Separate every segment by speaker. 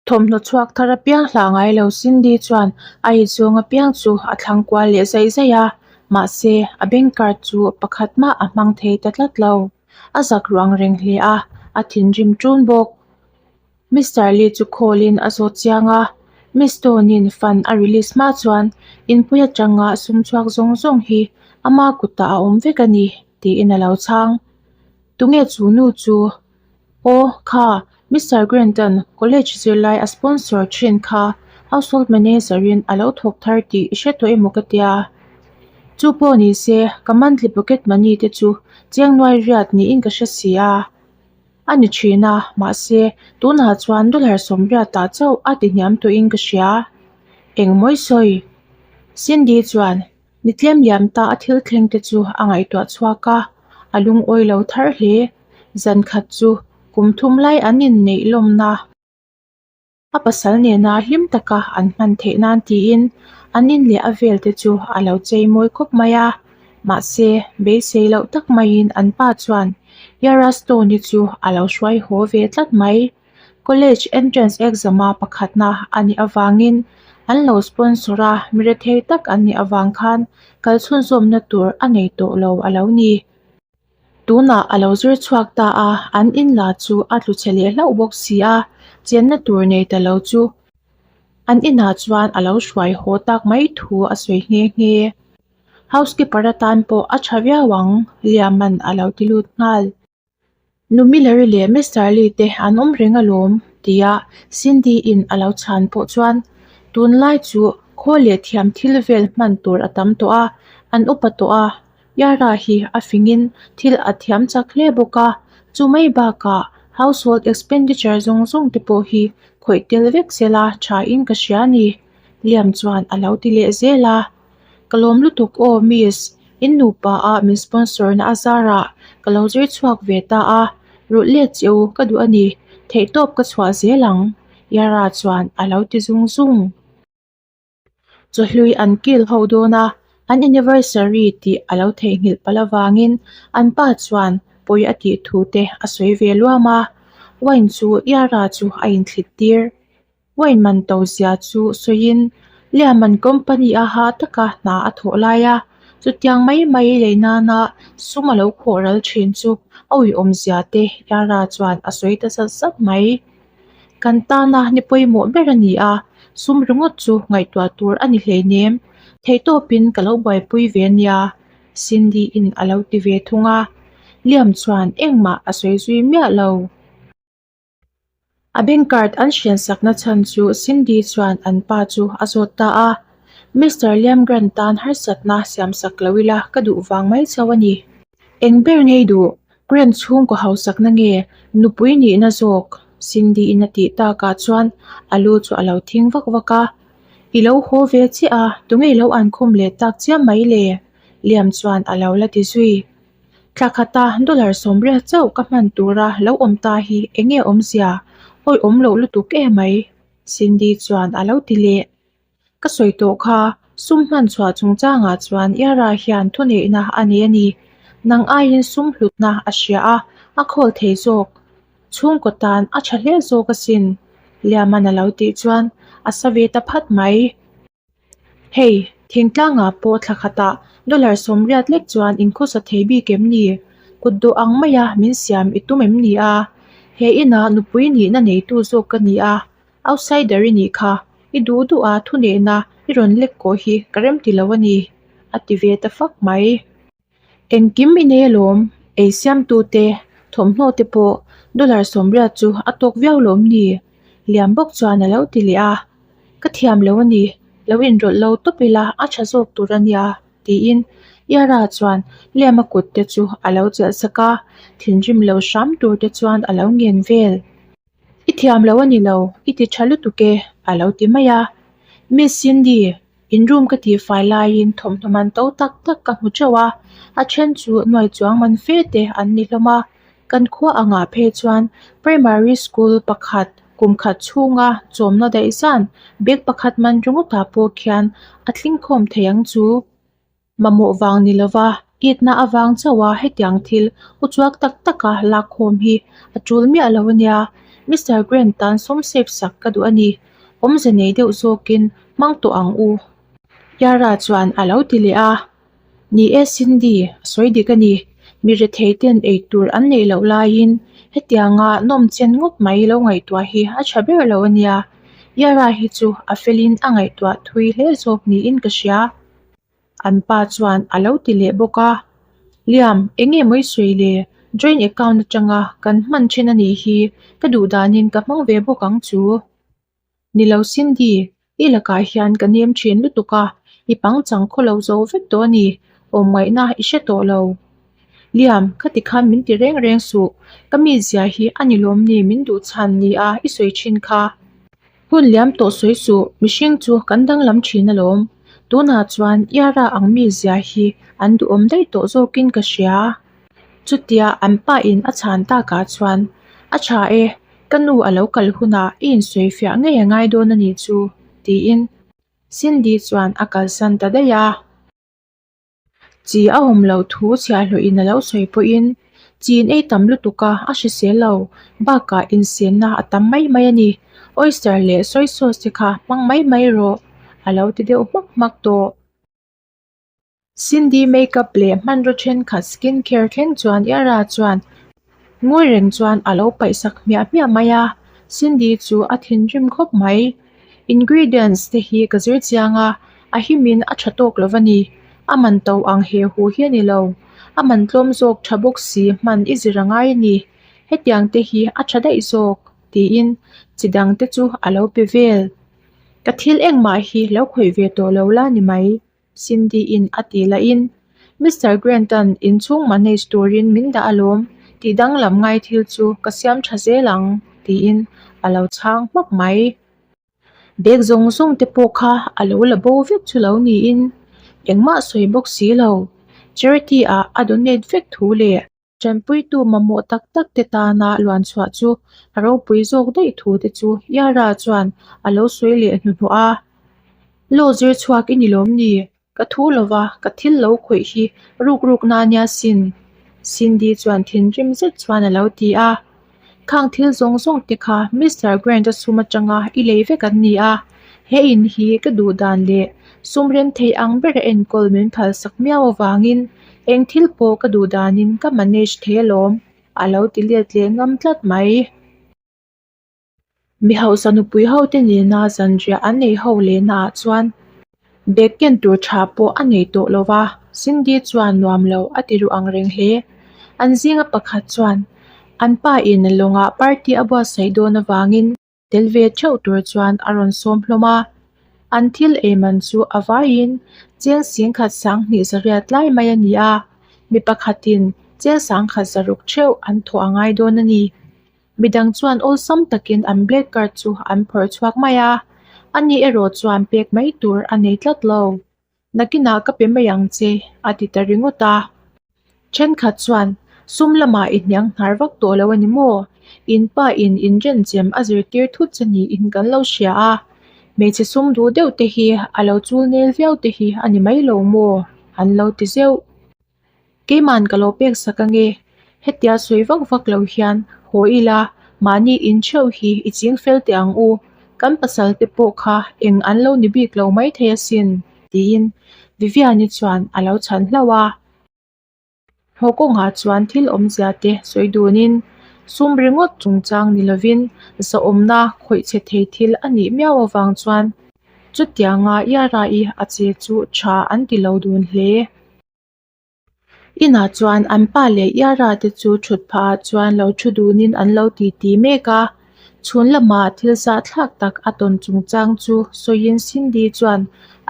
Speaker 1: Thawmhnaw chhuak thar apiang hlah ngai lo Cindy chuan a inzawng apiang chu a thlang kual leh zaih zaih a, mahse a bank card chu pakhat mah a hmang thei ta tlat lo. A zak ruang reng hle a, a thinrim ṭun bawk. Mister Lee chu call in a zawt chiang a, Miss Stone in fund a release hma chuan inpui atanga sum chhuak zawng zawng hi ama kutah a awm vek a ni tiin a lo chhang. Tunge chu nu chu? Aw, kha, Mister Grant-a'n college zirlai a sponsor thin kha household manager in a lo thawk thar tih i hre tawh emaw ka tia. Chu pawh ni se, ka monthly pocket money te chu chiang nuai riat niin ka hre si a. A ni thin a, mahse, tunah chuan dollar sawmriatah chauh a ti hniam tawhin ka hria. Engmawi sawi? Cindy chuan Ni tlem liam ta a thil thleng te chu a ngaihtuah chhuak a, a lungawi lo thar hle. Zan khat chu kum thum lai an inneih lawmna a pasal nena hlim taka an hman theih nan tiin an in leh a vel te chu a lo chei mawi khawp mai a. Mahse, beisei loh tak maiin an pa chuan Yara Stone-i chu a lo hruai haw ve tlat mai. College entrance exam a pakhatna a nih avangin an lo sponsor a, mi rethei tak an nih avang khan kal chhunzawmna tur a nei tawh lo a lo ni. Tunah a lo zir chhuak ta a, an in la chu a tlu chhe leh hlauh bawk si a, chenna tur nei ta lo chu an inah chuan a lo hruai haw tak mai thu a sawi nghe nghe. Housekeeper atan pawh a tha viau ang, Liam-a'n a lo ti lut nghal. Nu Miller-i leh Mister Lee te an awm reng alawm tia Cindy-in a lo chhan pawh chuan tunlai chu khaw leh thiam thil vel hman tur a tam tawh a, an upa tawh a, Yara hi a fingin thil a thiam chak hle bawk a, chu mai bakah household expenditure zawng zawng te pawh hi khawih tel vek sela tha in ka hria a ni, Liam chuan a lo ti leh zel a. Ka lawm lutuk aw miss, in nupa a min sponsor na a zarah ka lo zir chhuak ve ta a, rulh let che u ka duh a ni, theihtawp ka chhuah zel ang Yara chuan a lo ti zung zung. Chawhlui an kil ho dawn a, an anniversary tih a lo theihnghilh palh avangin an pa chuan pawi a tih thu te a sawi ve luam a, wine chu Yara chu a inthlit tir. Wine man to zia chu sawiin Liaman company a ha taka hna a thawh lai a, chutiang mai mai lei nana sum a lo khawh ral thin chu a uiawm zia te Yara chuan a sawi ta zat zat mai. Kan tana ni pawimawh ber a ni a, sum ringawt chu ngaihtuah tur a ni hleinem, theihtawpin ka lo buaipui ve ania, Cindy-in a lo ti ve thung a, Liam chuan engmah a sawi zui miah lo. A bank card an hriansakna chhan chu Cindy chuan an pa chu a zawt ta a, Mister Liam Grant tan harsatna siamsak lo ila ka duh vang mai chauh a ni. Eng ber ngei duh? Grant chhungkaw hausakna nge nupui nihna zawk? Cindy in a tih takah chuan a lu chu a lo thing vak vak a, I lo haw ve chiah a, tunge i lo ankhum leh tak chiam mai le? Liam chuan a lo la ti zui. Thla khata dollar 80 chauh ka hman tura lo awm ta hi eng nge awmzia? Awi awm loh lutuk e mai, Cindy chuan a lo ti leh. Ka sawi tawh kha, sum hman chhuah chungchangah chuan Yara hian thuneihna a nei a ni. Nang aiin sum hlutna a hria a, a khawl thei zawk. Chhungkaw tan a tha hle zawk asin, Liaman a lo tih chuan a sa ve ta phat mai. Hei, thingtlangah pawh thla khatah dollar 80 lek chuan inkhawsa thei bik em ni? Kut dawh ang maia min siam i tum em ni a? He inah nupui nihna neitu zawk ka ni a, outsider i nih kha, i duh duh a thuneihna i rawn lek kawh hi ka remti lo a ni, a ti ve ta fak mai. Engkim i nei alawm, ei siamtute, thawmhnaw te pawh dollar 80 chu a tawk viau lawm ni? Liam bawk chuan a lo ti leh a. Ka thiam lo a ni, lo inrawlh lo tawp ila a tha zawk tur a nia, tiin Yara chuan Liama kut te chu a lo chelh sak a, thinrim lo hram tur te chuan a lo ngen vel. I thiam lo a ni lo, i ti tha lutuk e, a lo ti mai a. Miss Cindy, in room ka tihfai laiin thawmhnaw man to tak tak ka hmu teuh a, a then chu nuai chuang man fe te an ni hlawm a. Kan khua angah phei chuan primary school pakhat kum khat chhunga chawmna daih zan bag pakhat man ringawtah pawh khian a tling khawm thei ang chu. Mamawh vang ni lova itna avang chauha hetiang thil uchuak tak taka lakkhawm hi a tul miah lo a nia. Mister Grant tan sum save sak ka duh a ni. Awmze nei deuh zawkin hmang tawh ang u. Yara chuan a lo ti leh a. Ni e Cindy, a sawi dik a ni. Mi rethei ten ei tur an neih loh laiin hetianga nawm chen ngawt mai lo ngaihtuah hi a tha ber lo a nia. Yara hi chu a felin a ngaihtuah thui hle zawk niin ka hria. An pa chuan a lo ti leh bawk a, Liam, eng nge maw i sawi le? Joint account atanga kan hman then a nih hi, ka duh danin ka hmang ve bawk ang chu. Ni lo Cindy, i lakah hian ka nem thin lutuk a, i pangchang khaw lo zo vek tawh a ni, awm ngaihna i hre tawh lo. Liam, khati khan min ti reng reng suh, ka mizia hi a ni lawm ni min duh chhan ni a i sawi thin kha. Hun liam tawh sawi suh, mihring chu kan danglam thin alawm. Tunah chuan Iara ang mi zia hi an duhawm daih tawh zawkin ka hria. Chutia an pa in a chhan takah chuan, A tha e, ka nu a lo kal hunah i insawi fiah ngei a ngai dawn a nih chu, tiin Cindy chuan a kalsan ta daih a. Chi a awm loh thu chhiahhlawhin a lo sawi pawhin chin ei tam lutuk a, a hrisel lo. Bakah insenna a tam mai mai a ni. Oyster leh soy sauce te kha hmang mai mai rawh a lo ti deuh hmak hmak tawh. Cindy makeup leh hmanraw thenkhat skin care thleng chuan Yara chuan Ngawi reng chuan a lo paih sak hmiah hmiah mai a, Cindy chu a thinrim khawp mai. Ingredients te hi ka zir chiang a, a himin a tha tawk lo va ni. A man to ang he hu hi a ni lo. A man tlawm zawk tha bawk si hman i zir a ngai a ni. Hetiang te hi a tha daih zawk, tiin chi dang te chu a lo pe vel. Ka thil engmah hi lo khawih ve tawh lo la ni mai. Cindy-in a tih lahin, Mister Grant-a'n inchhung manage turin min dah alawm, tih danglam ngai thil chu ka siam tha zel ang, tiin a lo chhang hmak mai. Bag zawng zawng te pawh kha a lo la bo vek chu lo niin, engmah sawi bawk si lo. Charity-ah a donate vek thu leh. Tanpuitu mamawh tak tak te tana luan chhuah chu a ropui zawk daih thu te chu Yara chuan a lo sawi leh hnuhnawh a. Law zir chhuak i ni lawm ni? Ka thu lova ka thil lo khawih hi ruk ruk na nia sin Cindy chuan thinrim zet chuan a lo ti a. Khang thil zawng zawng te kha Mister Grant-a sum atanga i lei vek an ni a, he in hi ka duh dan leh sum rem thei ang bera enkawl min phalsak miau avangin eng thil pawh ka duh danin ka manage thei alawm, a lo ti let leh ngam tlat mai. Mi hausa nupui ho te nena zanriah an nei ho lehna ah chuan bag ken tur tha pawh a nei tawh lo va, Cindy chuan nuam lo a ti ru ang reng hle. An zinga pakhat chuan an pa in lawngah party a buatsaih dawn avangin tel ve theuh tur chuan a rawn sawm hlawm a. An thil ei man chu a vaiin cheng singkhat sanghnih zariat lai mai a ni a, mi pakhatin cheng sangkhat zaruk theuh an thawh a ngai dawn a ni. Midang chuan awlsam takin an black card chu an phawrh chhuak mai a, ani erawh chuan pek mai tur a nei tlat lo. Nakinah ka pe mai ang che, a ti ta ringawt a. Thenkhat chuan, Sum lamah i hniang hnar vak tawh lo a ni maw? In pa in inrenchem a zirtir thut che niin kan lo hria a, hmeichhe sum duh deuh te hi a lo chul nel viau te hi a ni mai lo maw? an lo ti zeuh. Keiman ka lo pek sak ange, hetia sawi vak vak lo hian haw ila mahni in theuh hi i ching fel teh ang u, kan pasal te pawh kha eng an lo ni bik lo mai thei asin, tiin Viviani chuan a lo chhan hlauh a. Haw kawngah chuan thil awmzia te sawi dunin sum ringawt chungchang ni lovin zahawmna khawih chhe thei thil a nih miau avang chuan chutianga Yara-i a che chu tha an ti lo dun hle. Inah chuan an pa leh Yara te chu thut phah ah chuan lo thu dunin an lo ti ti mek a, chhun lamah thil zahthlak tak a tawn chungchang chu sawiin Cindy chuan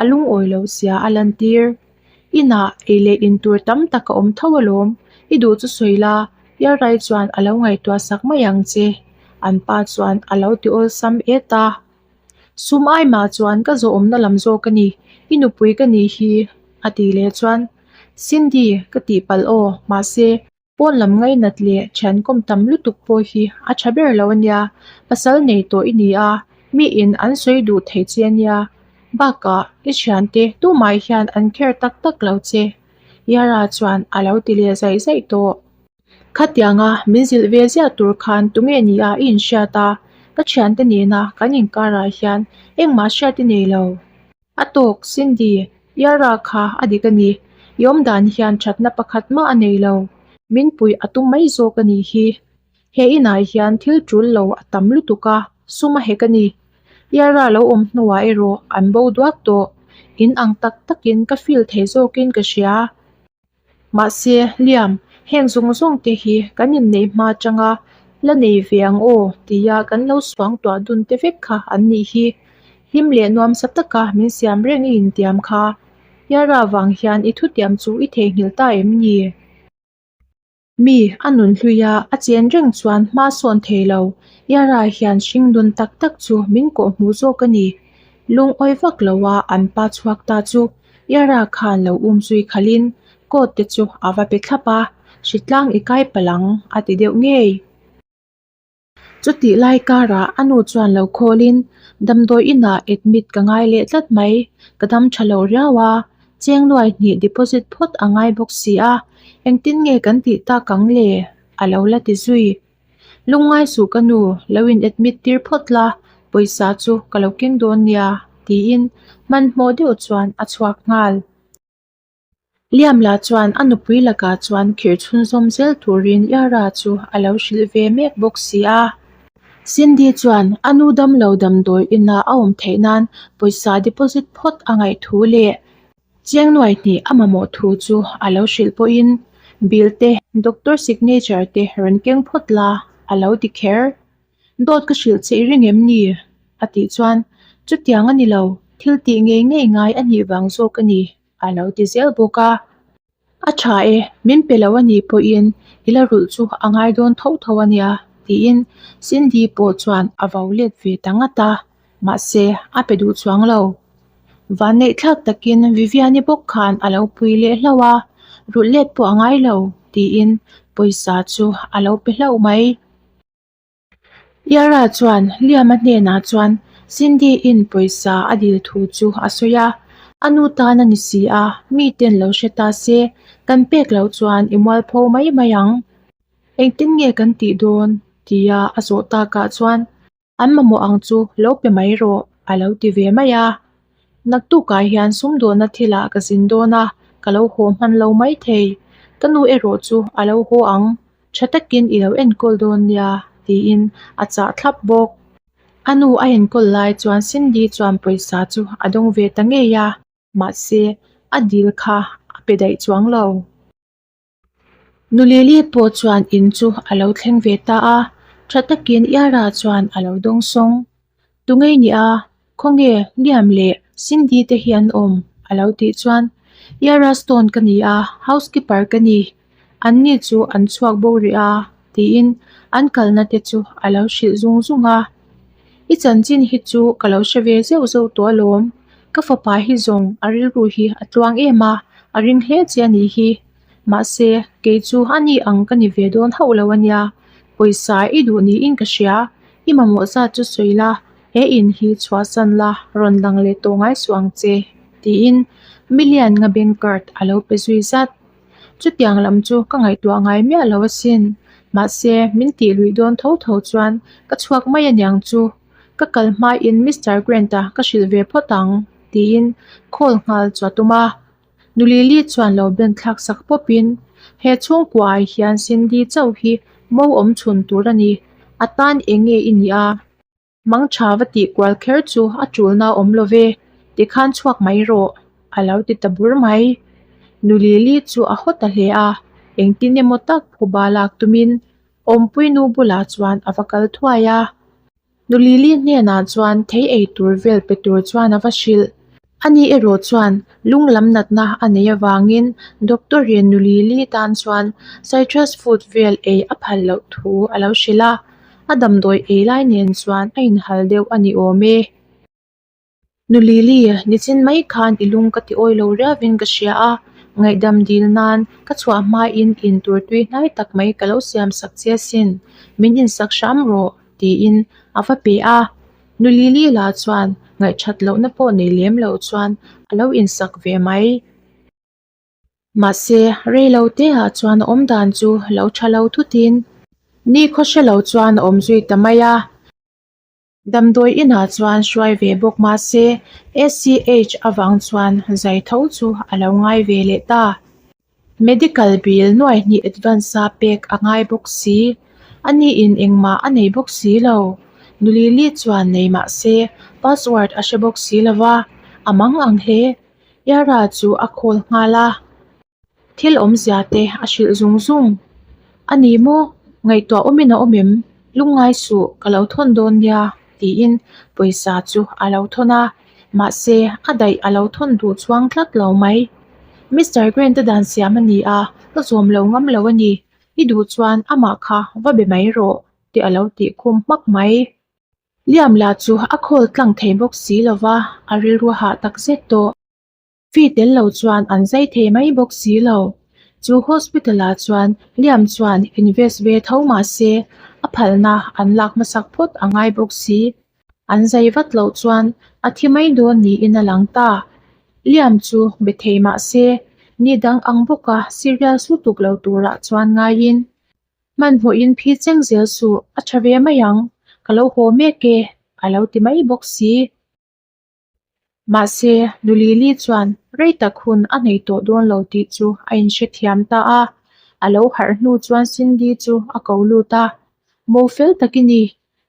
Speaker 1: a lungawi loh zia a lantir. Inah ei leh in tur tam tak a awm tho alawm, i duh chu sawi la, Yarai chuan a lo ngaihtuah sak mai ang che, an pa chuan a lo ti awlsam et a. Sum ai mah chuan ka zawhawmna lam zawk a ni, i nupui ka nih hi a tih leh chuan Cindy ka tih palh aw, mahse pawn lam ngainat leh thiankawm tam lutuk pawh hi a tha ber lo a nia, pasal nei tawh i ni a, miin an sawi duh thei che a nia, bakah i thiante tumah hian an care tak tak lo che, Yara chuan a lo ti leh zaih zaih tawh. Khatianga min zilh ve ziah tur khan tunge ni a i inhriat a, ka thiante nena kan inkarah hian engmah hriat i nei lo. A tawk, Cindy, Yara kha a dik a ni. I awmdan hian thatna pakhat mah a nei lo. Min puih a tum mai zawk a nih hi. He inah hian thil tul lo a tam lutuk a, sum a hek a ni. Yara lo awm hnuah erawh an bo duak tawh. In ang tak takin ka feel thei zawkin ka hria. Mahse, Liam, heng zawng zawng te hi kan inneih hma atanga la nei ve ang aw tia kan lo suang tuah dun te vek kha an nih hi. Hlim leh nuamsa taka min siam reng i intiam kha. Yara vang hian i thutiam chu i theihnghilh ta em ni? Mi a nun hlui a, a chen reng chuan hma sawn thei lo. Yara hian hring dun tak tak chu min kawh hmuh zawk a ni. Lungawi vak lo a an pa chhuak ta chu Yara khan lo um zui khalhin coat te chu a va pe thlap a, hritlang i kai palh ang a ti deuh ngei. Chutih lai karah a nu chuan lo khawlin damdawi inah admit ka ngai leh tlat mai, ka dam tha lo riau a, cheng nuai hnih deposit phawt a ngai bawk si a, engtin nge kan tih tak ang le? a lo la ti zui. Lungngai suh ka nu, lo in admit tir phawt la, pawisa chu ka lo keng dawn nia tiin hmanhmawh deuh chuan a chhuak nghal. Liam lah chuan a nupui lakah chuan khirh chhunzawm zel turin Yara chu a lo hrilh ve mek bawk si a. Cindy chuan a nu damlo damdawi ina a awm theih nan pawisa deposit phawt a ngaih thu leh chiang nuai hnih a mamawh thu chu a lo hrilh pawhin bill te doctor signature te rawn keng phawt la a lo ti kher. Dawt ka hrilh che i ring em ni? a tih chuan chutiang a ni lo, thil tih ngei ngei ngai a nih vang zawk a ni. A lo ti zel bawk a. A tha e, min pe lo a nih pawhin i la rulh chu a ngai dawn tho tho a nia, tiin Cindy pawh chuan a vo let ve ta ngat a, mahse a pe duh chuang lo. Vanneih thlak takin Viviani bawk khan a lo pui leh hlauh a, rulh let pawh a ngai lo, tiin pawisa chu a lo pe hlauh mai. Yara chuan Liam-a hnenah chuan Cindy-in pawisa a dil thu chu a sawi a, A nu tan a ni si a, miten lo hre ta se, kan pek loh chuan i mualpho mai mai ang. Engtin nge kan tih dawn? tia a zawh takah chuan an mamawh ang chu lo pe mai rawh a lo ti ve mai a. Naktukah hian sumdawhna thilah ka zin dawn a, ka lo haw hman lo mai thei. Ka nu erawh chu a lo haw ang, tha takin i lo enkawl dawn nia, tiin a chah thlap bawk. A nu a enkawl lai chuan Cindy chuan pawisa chu a dawng ve ta ngei a, mahse a dil kha a pe daih chuang lo. Nulili pawh chuan in chu a lo thleng ve ta a, tha takin Yara chuan a lo dawng sawng. Tungei nia, khawnge Liam leh Cindy te hi an awm? a lo tih chuan Yara Stone ka ni a, housekeeper ka ni. An ni chu an chhuak bo rih a tiin an kalna te chu a lo hrilh zung zung a. I chanchin hi chu ka lo hre ve zeuh zeuh tawh alawm. Ka fapa hi zawng a rilru hi a tluang em a, a ring hle che a nih hi. Mahse, kei chu a ni ang ka ni ve dawn hauh lo a nia. Pawisa i duh niin ka hria, i mamawh zat chu sawi la, he in hi chhuahsan la, rawn lang leh tawh ngai suh ang che, tiin Millian nga bank card a lo pe zui zat. Chutiang lam chu ka ngaihtuah ngai miah lo asin. Mahse, min tih luih dawn tho tho chuan ka chhuak mai aniang chu. Ka kal hmain Mister Grant-a ka hrilh ve phawt ang, tiin call nghal chu a tum a. Nu Lily chuan lo ben thlak sak pawpin, He chhungkuaah hian Cindy chauh hi mo awm chhun tur a ni. A tan eng nge i nih a? Mang tha va tih kual kher chu a tulna awm lo ve, tikhan chhuak mai rawh, a lo ti ta bur mai. Nu Lily chu a haw ta hle a, engtin emaw tak phuba lak tumin Awmpui nu bulah chuan a va kal thuai a. Nu Lily hnenah chuan thei ei tur vel pe tur chuan a va hrilh. Ani erawh chuan lung lam natna a neih avangin doctor in Nu Lily tan chuan citrus fruit vel ei a phal loh thu a lo hrilh a, a damdawi ei lai nen chuan a inhal deuh a ni awm e. Nu Lily, nichin mai khan i lung ka ti awi lo riavin ka hria a, ngaihdam dil nan ka chhuah hmain in tur tui hnai tak mai ka lo siam sak che asin, min insak hram rawh, tiin a va pe a. Nu Lily lah chuan ngaihthat lohna pawh nei lem lo chuan a lo insak ve mai. Mahse, rei lo te ah chuan a awm dan chu lo tha lo thutin nikhaw hre lo chuan a awm zui ta mai a. Damdawi inah chuan hruai ve bawk mahse ACH avang chuan zai tho chu a lo ngai ve leh ta. Medical bill nuai hnih advance a pek a ngai bawk si. Ani in engmah a nei bawk si lo. Nulili chuan nei mahse password a hre bawk si lova, a mang ang hle. Yara chu a call nghal a. Thil awmzia te a hrilh zung zung. A ni maw? Ngaihtuah awmin a awm em? Lungngai suh, ka lo thawn dawn nia, tiin pawisa chu a lo thawn a. Mahse, a daih a lo thawn duh chuang tlat lo mai. Mister Grant-a dan siam a ni a, ka zawm lo ngam lo a ni. I duh chuan amah kha va be mai rawh, tih a lo tih khum hmak mai. Liam lah chu a khawl tlang thei bawk si lo va, a rilru hah tak zet tawh. Fee tel lo chuan an zai thei mai bawk si lo. Chu hospital ah chuan Liam chuan invest ve tho mah se a phalna an lak hmasak phawt a ngai bawk si. An zai vat loh chuan a thi mai dawn niin a lang ta. Liam chu be thei mah se ni dang ang bawka serious lutuk lo turah chuan ngaiin hmanhmawhin phi cheng zel suh a tha ve mai ang, ka lo haw mek e a lo ti mai bawk si. Mahse, Nulili chuan rei tak hun a nei tawh dawn lo tih chu a inhrethiam ta a. A lo harh hnu chuan Cindy chu a ko lut a, Mo fel tak i ni,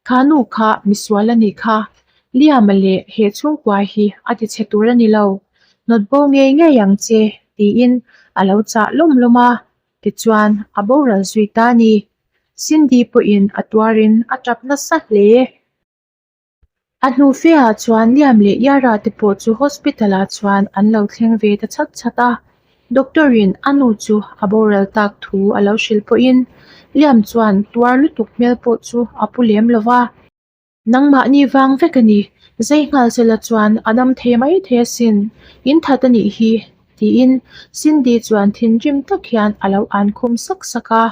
Speaker 1: kha nu kha misual a nih kha. Liama leh he chhungkua hi a ti chhe tur a ni lo, nawt bo ngei ngei ang che, tiin a lo chah lawm lawm a. Tichuan, a boral zui ta a ni. Cindy pawhin a tuarin a tap nasa hle. A hnu feah chuan Liam leh Yara te pawh chu hospital ah chuan an lo thleng ve ta chhat chhat a, doctor in a nu chu a boral tak thu a lo hrilh pawhin Liam chuan tuar lutuk hmel pawh chu a pu lem lo va. Nangmahni vang vek a ni, zai nghal sela chuan a dam thei mai thei asin, in that a nih hi, tiin Cindy chuan thinrim tak hian a lo an khum sak sak a.